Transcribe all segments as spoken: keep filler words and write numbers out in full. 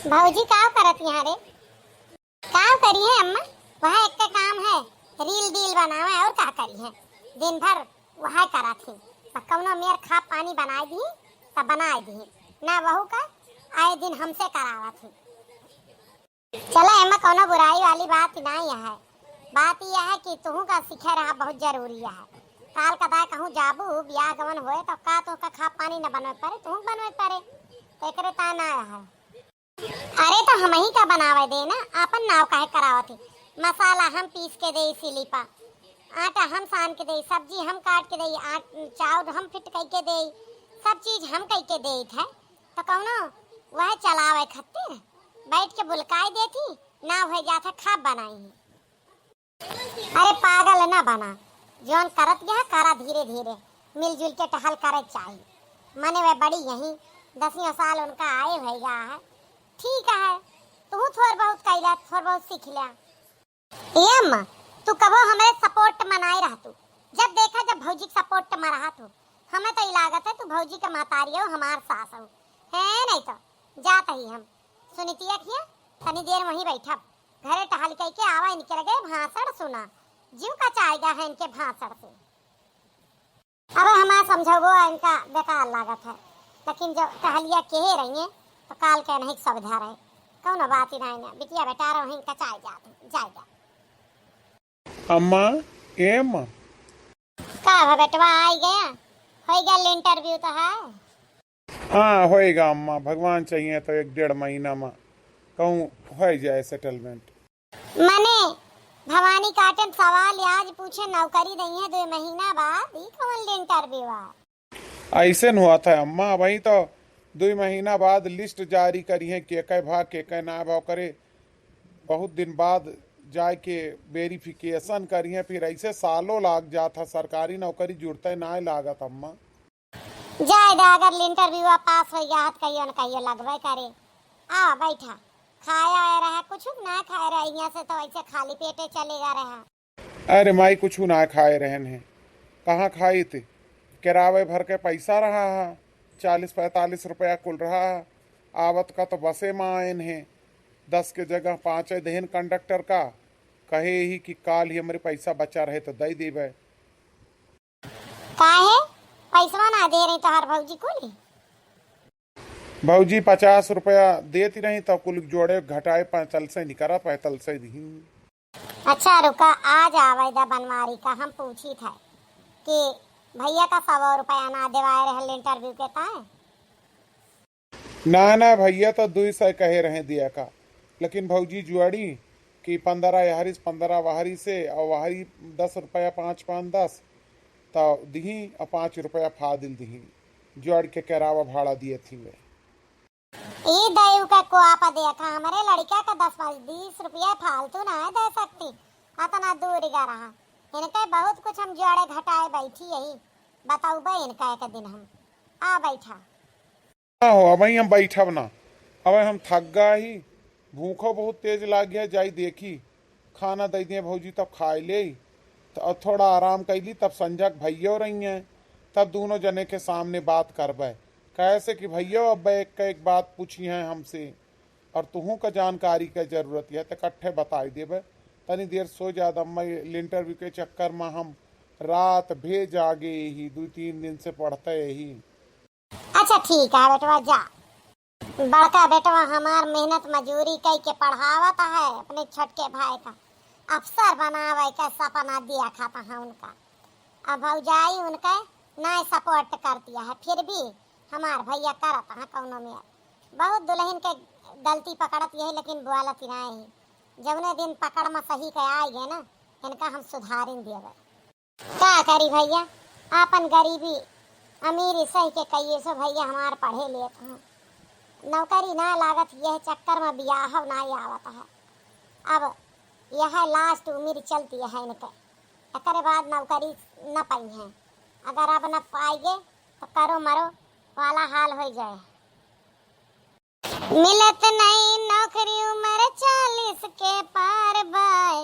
भौजी का करत यहाँ रे? का करी है अम्मा? वह एक के काम है, रील डील बनावे, और का करी है? दिन भर वह करत ही। बस कौनो मेर खा पानी बनाए दी, तब बनाए दी। ना वहू का, आए दिन हमसे करावत ही। चला, एमा कौनो बुराई वाली बात नाई है। बात यह है कि तुहू का सीखे रहा बहुत जरूरी है। काल कदाय कहूँ जाबू, बियाह गवन होए, तो का तुहका खा पानी न बनवे पड़े, तुहू बनवे पड़े। तो एकरे ताय ना है। अरे, तो हमही का बनावे दे ना, आपन नाव काहे करावत ही? मसाला हम पीस के देई सिली पा, आटा हम सान के देई, सब्जी हम काट के देई, आट-, चाउर हम फिट कई के देई, सब चीज हम कई के देई थे। तो कौनो वह चलावे खातिर बैठ के बुलकाई देती, नाव हो जात है खाब बनाई ही। अरे पागल ना बना, जौन करत गया करा धीरे धीरे, मिलजुल के टहल करे चाही। मने वे बड़ी यही, दसियों साल उनका आए होइगा है। ठीक है, तू थोड़ बहुत कैला, थोड़ बहुत सीख लिया। ए अम्मा, तू कबो हमरे सपोर्ट मनाए रह तू, जब देखा जब भौजी के सपोर्ट में रहा तू। हमें तो ई लागत है तू भौजी के महतारी हो, हमार सास हो। है नहीं तो जात ही हम सुनितिया खिया, तनी देर वहीं बैठब, घरे टहल कई के आवा, इनके लगे भाषण सुना। जीव का चाहेगा है इनके भाषण से। अब हमार समझौबो इनका बेकार लागत है, लेकिन जब टहलिया केहे रहिए तो काल के नहीं सुविधा रहे। कौनो बात ही नहीं ना, बिटिया बेटा रहो, इनका चाहे जाते जाएगा। अम्मा, ए अम्मा। का भा बेटवा आई गया, हो गया इंटरव्यू तो है। हाँ, होएगा अम्मा, भगवान चाहिए तो एक डेढ़ महीना में कहूँ हो जाए सेटलमेंट। मने भवानी काटन सवाल आज पूछे, नौकरी नहीं है दो महीना बाद, ई कौन इंटरव्यू है? ऐसे न हुआ था अम्मा, वही तो दो महीना बाद लिस्ट जारी करी है, के के भा, के के ना भा करे। बहुत दिन बाद जाए के वेरिफिकेशन करी है, फिर ऐसे सालों लाग जात है, सरकारी नौकरी जुड़ते ना लागत अम्मा। जाए दे, अगर इंटरव्यू पास हो गया है तो कहियो न कहियो लगबे करे। आ बैठा, खाया आया रहा, कुछ ना खाए रहे, यहाँ से तो ऐसे खाली पेटे चले जा रहा। अरे माई, कुछ ना खाए रहन है, कहाँ खाई थे? किरावे भर के पैसा रहा है, चालीस पैंतालीस रुपया कुल रहा है। आवत का तो बसे में आयन है, दस के जगह पाँच देहन कंडक्टर का, कहे ही कि काल ही हमरे पैसा बचा रहे तो दे देबे। काहे पैसवा ना दे रही तोहार भौजी कुल? भौजी पचास रुपया देती रही तो कुल जोड़े घटाए पैंतालीस से निकरा, पैंतालीस से दिही। अच्छा रुका, आज आवे दा बनवारी का हम पूछी था कि भैया का सौ रुपया ना देवाए रहल इंटरव्यू के ताए। ना ना भैया तो दुई सौ कहे रहे दिया का, लेकिन भौजी जुआड़ी कि पन्द्रह यहरी से, पन्द्रह वहरी से और वहरी दस रुपया, पाँच पाँच दस, तो दिही और पाँच रुपया फादिल दिही, जुआड़ के किरावा भाड़ा दिए थी वे। ई दयू का को आप देखा, हमरे लड़का का दस पाँच बीस रुपया फालतू ना दे सकती, अतना दूर गा रहा। इनके बहुत कुछ हम जुआड़े घटाए बैठी यही, बताऊबे इनका एक दिन हम। आ बैठा। ना हो, अबहीं हम बैठब ना, अबे हम थक गा ही, भूखो बहुत तेज लाग गया, जाई देखी, खाना दे दिए भौजी तब खाए ले, तो अब थोड़ा आराम कैली, तब संझा के भैयो रही हैं, तब दोनों जने के सामने बात करबे, कैसे कि भैयो अब एक का एक बात पूछी हैं हमसे, और तुहू का जानकारी का जरूरत है तो इकट्ठे बताई देबे। तनी देर सो जात अम्मा, ये इंटरव्यू के चक्कर में हम रात भे जागे ही, दो तीन दिन से पढ़ते ही। अच्छा ठीक है बेटवा, जा। बड़का बेटवा हमार मेहनत मजूरी कई के पढ़ावत है अपने छोटके भाई का, अफसर बनावे के सपना दिया खाता है उनका। अब भौजाई उनके नाय सपोर्ट करती है, फिर भी हमार भैया करत है कौनो में। बहुत दुल्हन के गलती पकड़त यही, लेकिन बोलत ही नाय ही। जौने दिन पकड़ में सही के आई गए ना, इनका हम सुधारिन देवे। का करी भैया, आपन गरीबी अमीरी सही के कहिए सो भैया हमार पढ़े लेत हैं। नौकरी ना लागत, यह चक्कर में बियाह ना आवत है। अब यह लास्ट उम्र चलती है इनके, एकरे बाद नौकरी न पाई हैं। अगर अब न पाएगे तो करो मरो वाला हाल हो जाए। मिलत नहीं नौकरी, उम्र चालीस के पार बाय,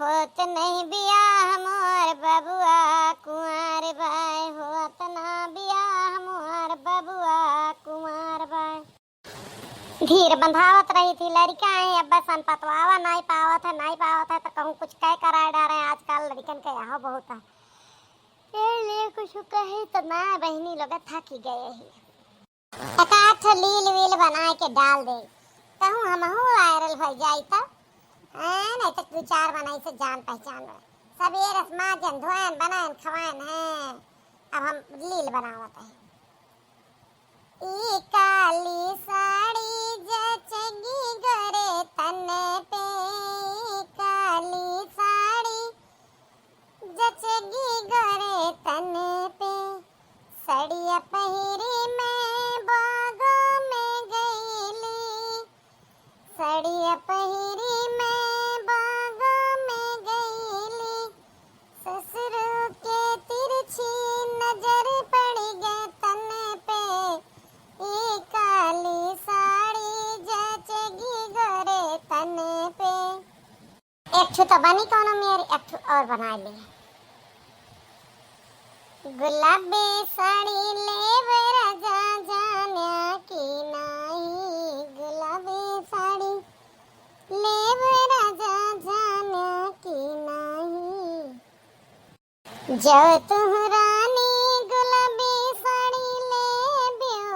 होत नहीं बियाह मोर बबुआ कुंवार बाय, होत ना बियाह मोर बबुआ कुंवार बाय। धीर बंधावत रही थी, लड़िका है, अब बस अनपतवावा नाई पावत है, नाई पावत है, तो कहूँ कुछ कह कराए डारे। आजकल लड़िकन के यहो बहुत है, ए लिए कुछ कहे तो ना बहिनी लोग थकी गए ही। एकाध ठो लील वील बनाए के डाल दे, कहूँ हमहू वायरल हो जाई तब। हैं, नहीं तो दू चार बनाई से जान पहचान रहे। सब ये रस्मा जन धोएन बनाएन खवाएन हैं। अब हम लील बनावत हैं। ई काली साड़ी जचगी गोरे तन पे, ई काली साड़ी जचगी गोरे तन पे, सड़िया पहिरी में बागों में गईली, सड़िया पहिरी में बागों में गईली, ससुर के तिरछी नजर पड़ गए तन पे, ई काली साड़ी जचगी गोरे तन पे। एक ठो तो बनी कौनो मेर, एक ठो और बना ले। गुलाबी साड़ी लेब राजा जान्या की नाही, गुलाबी साड़ी लेब राजा जान्या की नाही। जब तुह रानी गुलाबी साड़ी लेब्यो,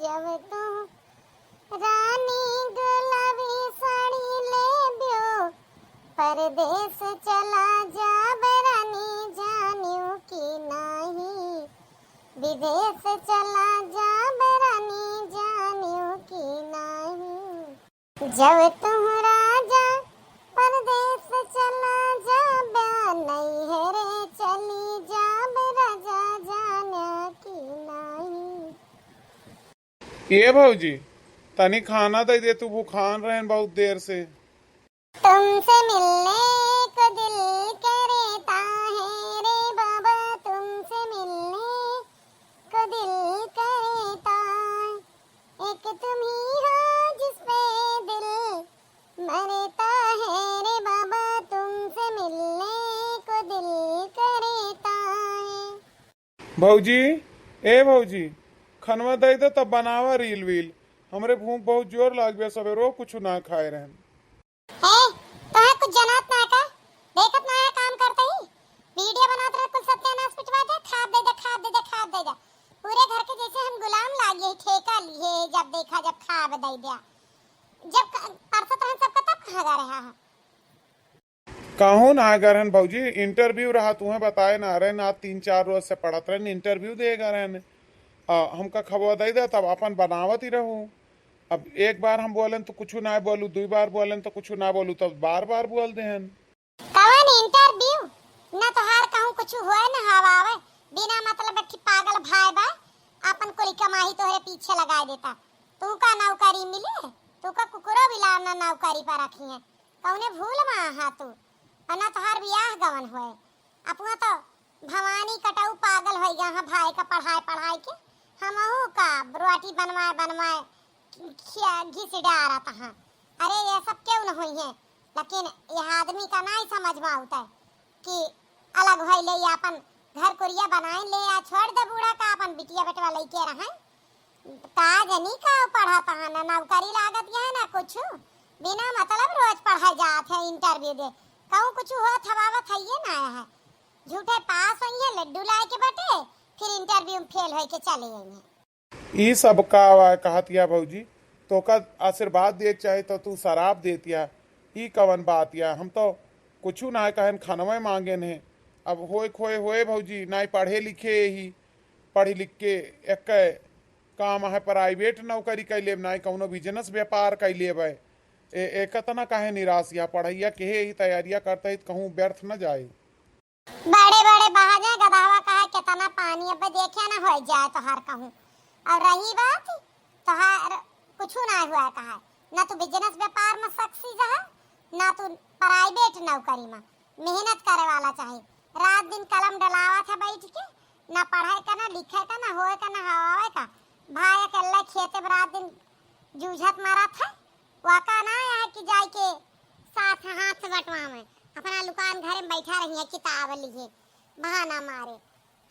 जब तुह रानी गुलाबी साड़ी लेब्यो, परदेस चला जाब रानी जान्यो की नाही, विदेस चला जाब रानी जान्यो की नाही। जब तुह राजा परदेस चला जाब्या, नैहरे चली जाब राजा जान्या की नाही। ए भौजी, तनी खाना दे दे, तू भूखान रहेन बहुत देर से। तुमसे मिलने को दिल करता है रे बाबा, तुमसे मिलने को दिल करता है। एक तुम ही हो जिस पे दिल मरता है रे बाबा, तुमसे मिलने को दिल करता है। भौजी, ए भौजी, खनवा दे दे तब बनावा रील वील। हमरे भूख बहुत जोर लाग गया, सवेरो कुछ ना खाए रहन। ए, तोहे कुछ जनात ना का? देखत ना है काम करते ही? वीडियो बनात रहे, कुल सत्यानाश पिटवा दे, खाब दे दे, खाब दे दे, खाब दे दे। पूरे घर के जैसे हम गुलाम लागे, ठेका लिए, जब देखा जब खाब दे दिया। जब क-, परसत रहन सबका तब कहाँ जा रहा है? कहूँ ना गए रहन भौजी, interview रहा, तुहें बताए ना रहन, आज तीन चार रोज से पढ़त रहन, interview दे गए रहन। आ, हमका खबवा दे दे, तब अपन बनावत ही रहू। अब एक बार हम बोलेन तो कुछ ना बोलू, दुई बार बोलेन तो कुछ ना बोलू, तब बार बार बोल देहन। कवन interview? ना तोहार कहूँ कुछ होए, ना हवावे, बिना मतलब एक ठे पागल भाई बा, अपन कुल कमाई तोहरे पीछे लगाए देता। तू का नौकरी मिले? तू का कुकुरो बिलार ना नौकरी पर रखी है। कौने भूल मा हा तू? और ना तोहार बियाह गवन होए। अपना तो भवानी कटाऊ पागल हो गया है भाई का पढ़ाई पढ़ाई के। हमहू का रोटी बनवाए बनवाए खिया घिस डारत हाँ। अरे ये सब क्यों न हुई है, लेकिन यह आदमी का नहीं समझ में आवता है कि अलग होई ले, ये अपन घर कुरिया बनाई ले, या छोड़ दे बूढ़ा का अपन बिटिया बेटवा लेके रहे। का जनी का पढ़त है, ना नौकरी लागत है ना कुछ, बिना मतलब रोज पढ़े जात है interview दे। कहूँ कुछ होत हवावत है ये ना है, झूठे पास होई है, लड्डू लाए के बटे, फिर interview में fail होई के चले आई है। ई सब का आवा कहत या भौजी, तोका आशीर्वाद दिए के चाही तो तू शराब देत या, ई कवन बात या? हम तो कुछ ना कहन, खनवे मांगेन है। अब होए खोए होए भौजी, नाई पढ़े लिखे ही, पढ़ लिख के एक काम है, private नौकरी कइ लेब, नाई कौनो business व्यापार कइ लेब। ए, ए कतना काहे निराश या? पढ़ैया के ही तैयारिया करते ही कहूँ व्यर्थ न जाए। बड़े बड़े बहा जाए गदहवा, कहा केतना पानी, अब देखे ना हो जाए तोहार कहूँ। और रही बात, तोहार कुछ ना हुआ कहा, ना तू business व्यापार में success है, ना तू private नौकरी में। मेहनत करे वाला चाही। रात दिन कलम डलावत है बैठ के, ना पढ़े का, ना लिखे का, ना होए का, ना हवावे का। भाई अकेले खेते में रात दिन जूझत मरत है, वाका ना है कि जाए के साथ हाथ बंटवावे, अपना लुकान घरे में बैठा रही है, किताब लिए बहाना मारे।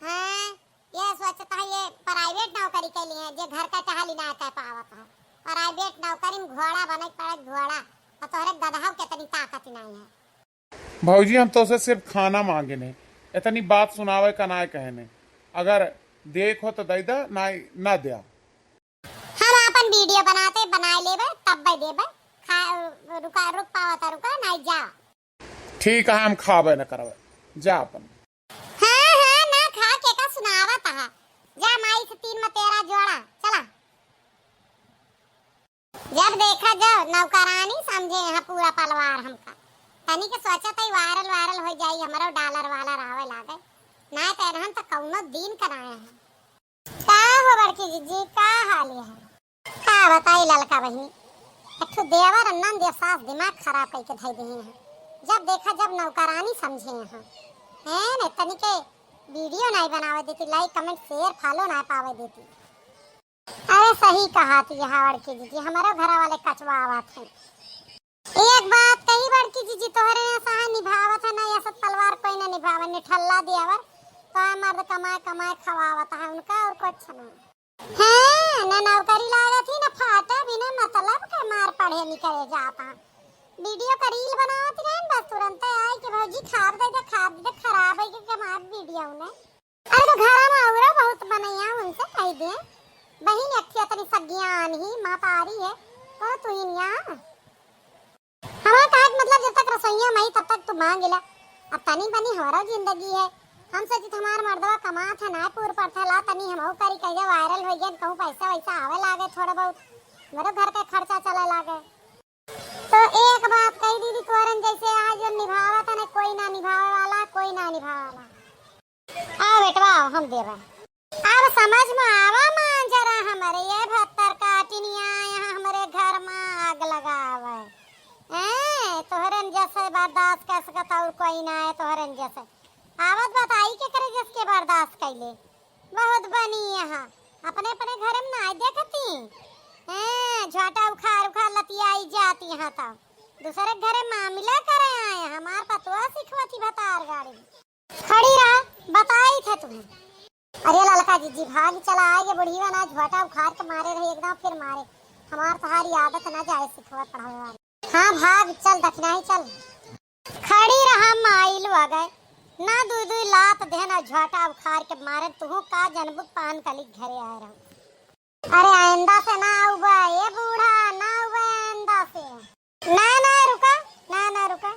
हाँ, ये सोचता है ये private नौकरी के लिए, जे घर का टहली ना कर पावत है। प्राइवेट नौकरी में घोड़ा बने के पड़े, घोड़ा। और तोहरे गदहा के इतनी ताकत नहीं है। भौजी, हम तोसे सिर्फ खाना मांगे ने, इतनी बात सुनावे का ना कहे ने। अगर देखो तो दे दा, ना, ना द्या। हम आपन वीडियो बनाते, बनाए लेबे, तब दे देबे। खा, रुका, रुक पावा तो रुका, नहीं जा। ठीक है, हम खाबे न करबे, जा अपन। हाँ, हाँ, ना खा के का सुनावत है। जा माई से तीन में तेरह जोड़ा, चला। जब देखा जब नौकरानी समझे यहाँ पूरा परिवार हमका। तनी के सोचा था वायरल वायरल हो जाई, हमरो डॉलर वालर आवे लागे। ना तो रहन तो कौनो दिन कराए हैं। का हो बड़की जीजी, का हाल है? का बताई ललका बहिनी, एक ठो देवर नंद या सास दिमाग खराब करके धई दिए हैं। जब देखा जब नौकरानी समझे हैं। हैं ने तनी के वीडियो नहीं बनावे देती, लाइक कमेंट शेयर फॉलो ना पावे देती। अरे सही कहा थी यहाँ बड़की जीजी, हमारे घर वाले कचवा आवत हैं। एक बात कही बड़की जीजी, तोहरे यहाँ सहा निभावत है ना, ऐसा तलवार कोई ना निभावे, निठल्ला दियावर। तो मर्द कमाए कमाए खवावत है उनका, और कुछ नहीं। हाँ, ना नौकरी लागत ही, ना फाटा, बिना मतलब के मार पढ़े निकले जाता। वीडियो का रील बनावत रहे बस, तुरंत आए कि भौजी खाब दे दे, खाब दे दे, खराब है कि कमाब वीडियो में। अरे तो घर में औरो बहुत बनैया, उनसे कह दे। बहिन एक ठे तनी सज्ञान ही, मातारी है, तो तू ही निया। हमार कहे के मतलब जब तक रसोइया में आई तब तक तू मांग ला। अब तनी बनी हमारा जिंदगी है। हम सोचित हमार मर्दवा कमात है, ना पूर पड़ता ला, तनी हमहू करी, कह वायरल हो गए, कहूँ पैसा वैसा आवे लागे थोड़ा बहुत, मेरे घर का खर्चा चले लागे। तो एक बात कही दीदी, तोहरन जैसे आज जो निभावत है ना, कोई ना निभावे वाला, कोई ना निभावे वाला। आओ बेटवा, आओ, हम देबे। अब समझ में आवा मांजरा हमरे, ये भत्तर काटिनी आए हैं हमरे घर में आग लगावे। हैं, तोहरन जैसे बर्दाश्त कर सकत और कोई ना है तोहरन जैसे। आवत बताई के करे जस के बर्दाश्त कैले। बहुत बनी यहाँ, अपने अपने घरे में नाई देखती। हैं, झोटा उखाड़ उखाड़ लतियाई जाती यहाँ तब। दूसरे के घरे मामला करे आए, हमार पतवा सिखवती भतार गाड़ी। खड़ी रहा, बताई थे तुम्हें। अरे ललका जीजी, भाग चला आए, ये बुढ़िया ना झोटा उखाड़ के मारे रही एकदम, फिर मारे। हमार तोहारी आदत ना जाए सिखवा पढ़ावे वाली। हाँ भाग चल, दखिनाही चल। खड़ी रहा माई लोग, ना दुई दुई लात देहन और झोटा उखाड़ के मारे, तुहू का जनबुक पान कली घरे आए रहो। अरे आइंदा से ना आउबा, ए बूढ़ा, ना आउबा आइंदा से। ना, ना रुका, ना, ना रुका।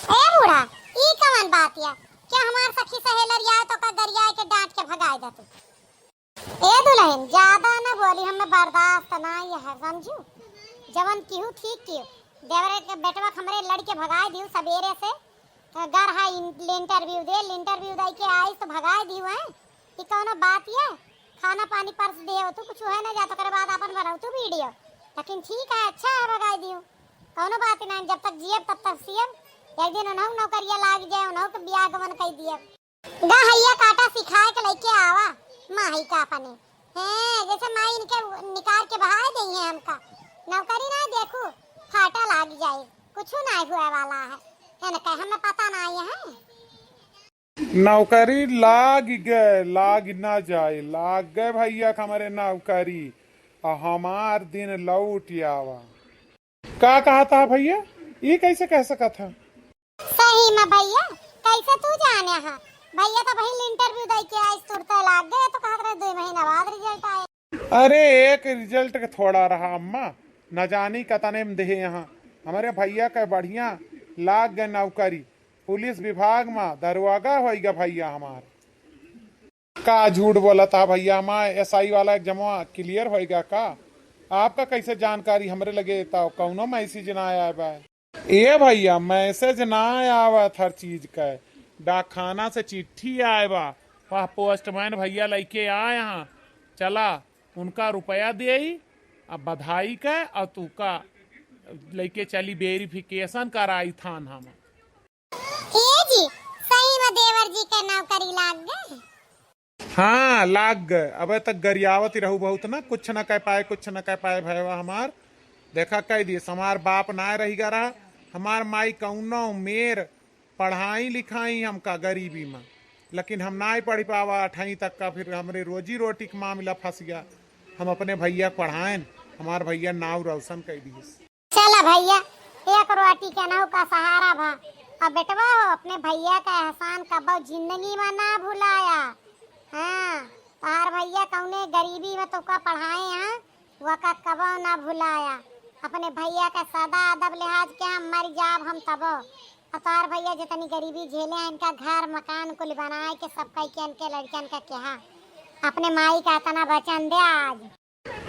ए बूढ़ा, ई कवन बात या? क्या हमार सखी सहेलर या तो का गरिया के डांट के भगाए दे तू? ए दुल्हन, ज्यादा ना बोली, हमें बर्दाश्त ना ये है, समझू? जवन किहू ठीक किहू। देवरे के बेटवा के हमरे लड़के भगाए दियो सबेरे से। घर है इन-, इंटरव्यू दे, इंटरव्यू दे के आई तो भगाए दियो है। ई कौनो बात ये? खाना पानी परस दिए हो तू, कुछ है ना जात, ओकरे बाद अपन बनाओ तू वीडियो। लेकिन ठीक है, अच्छा है, भगाए दियो, कौनो बात नहीं। जब तक जियब तब तक सियब, एक दिन उन्हों नौकरिया लाग जाए, उन्हों के बियाह गमन कर दिए। गहैया काटा सिखाए के लेके आवा माही का अपने। हैं, जैसे माई इनके निकाल के बहाए दई है हमका। नौकरी ना देखू, फाटा लाग जाए, कुछ ना हुए वाला है। इनके हमें पता ना है। नौकरी लाग गए, लाग ना जाए, लाग गए भैया के हमरे नौकरी, आ हमार दिन लौट आवा। का कहा था भैया, ये कैसे कह सकत है? सही में भैया, कैसे तू जाने हा? भैया तो भाई इंटरव्यू दे के आज तुरते लाग गए, तो कहत रहे दो महीना बाद रिजल्ट आए। अरे एक रिजल्ट के थोड़ा रहा अम्मा, न जानी कतने में देहे यहाँ। हमारे भैया के बढ़िया लाग गए नौकरी, पुलिस विभाग में दरोगा होइगा भैया हमार। का झूठ बोलत हा भैया, हमार एसआई वाला एग्जामवा क्लियर होइगा का? आपका कैसे जानकारी? हमरे लगे तो कौनो मैसेज ना आया बा। ए भैया, मैसेज ना आवत हर चीज का, डाकखाना से चिट्ठी आए बा, वह पोस्टमैन भैया लइके आए हैं, चला उनका रुपया देई, अब बधाई का और तू का लइके चली वेरिफिकेशन कराई थाना में। ए जी, सही में देवर जी के नौकरी लाग गए? हाँ, लाग गए। अबे तक गरियावत ही रहू बहुत ना, कुछ ना कह पाए, कुछ ना कह पाए भयवा हमार। देखा कह दिए, हमार बाप ना रहिगा रहा, हमार माई कौनो मेर पढ़ाई लिखाई हमका गरीबी में, लेकिन हम ना पढ़ पावा अठाई तक का, फिर हमरे रोजी रोटी का मामला फंस गया। हम अपने भैया के पढ़ाएन, हमार भइया नाव रोशन कइ दिहिस। चला भइया, एक रोटी के नाव का सहारा भा। अब बेटवा हो, अपने भइया का एहसान कबो जिंदगी में ना भुलाया। हाँ, तोहार भइया कौने गरीबी में तोका पढ़ाए हैं, वका कबो ना भुलाया। अपने भइया का सदा अदब लिहाज के हम मर जाब हम तबो। और तोहार भइया जितनी गरीबी झेले हैं, इनका घर मकान कुल बनाए के सब कई के इनके लड़कन का कहा, अपने माई का इतना वचन दे आज।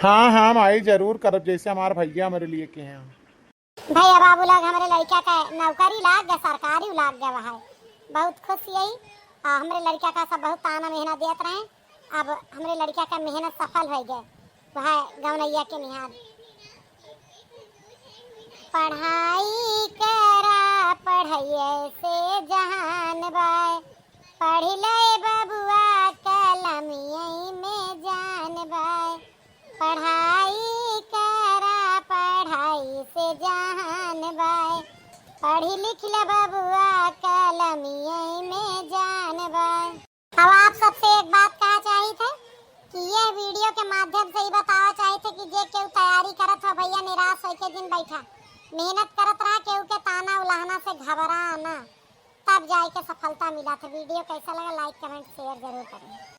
हाँ, हाँ, माई, जरूर करब, जैसे हमार भइया हमरे लिए किहे हैं। भइया बाबू लोग, हमरे लड़का का नौकरी लाग गया, सरकारी लाग गया है, बहुत खुश यही। आ, हमरे लड़का का सब बहुत ताना मेहनत देत रहे, अब हमरे लड़का का मेहनत सफल होइ गए, वह गवनैया के निहार। पढ़ाई करा, पढ़ाई से जहान बाय, पढ़ ले बबुआ, कलमिया में जान बाय। पढ़ाई करा, पढ़ाई से जहान बाय, पढ़ लिख ले बबुआ, कलमिया में जान बाय। अब आप सबसे एक बात कहा चाहित है कि ये वीडियो के माध्यम से ही बतावा चाहित है कि जे केहू तैयारी करत हो भइया, निराश होइके जिन बैठा, मेहनत करत रहा, केहू के ताना उलाहना से घबरा ना, तब जाइके सफलता मिला था। वीडियो कैसा लगा, लाइक, कमेंट, शेयर जरूर करें।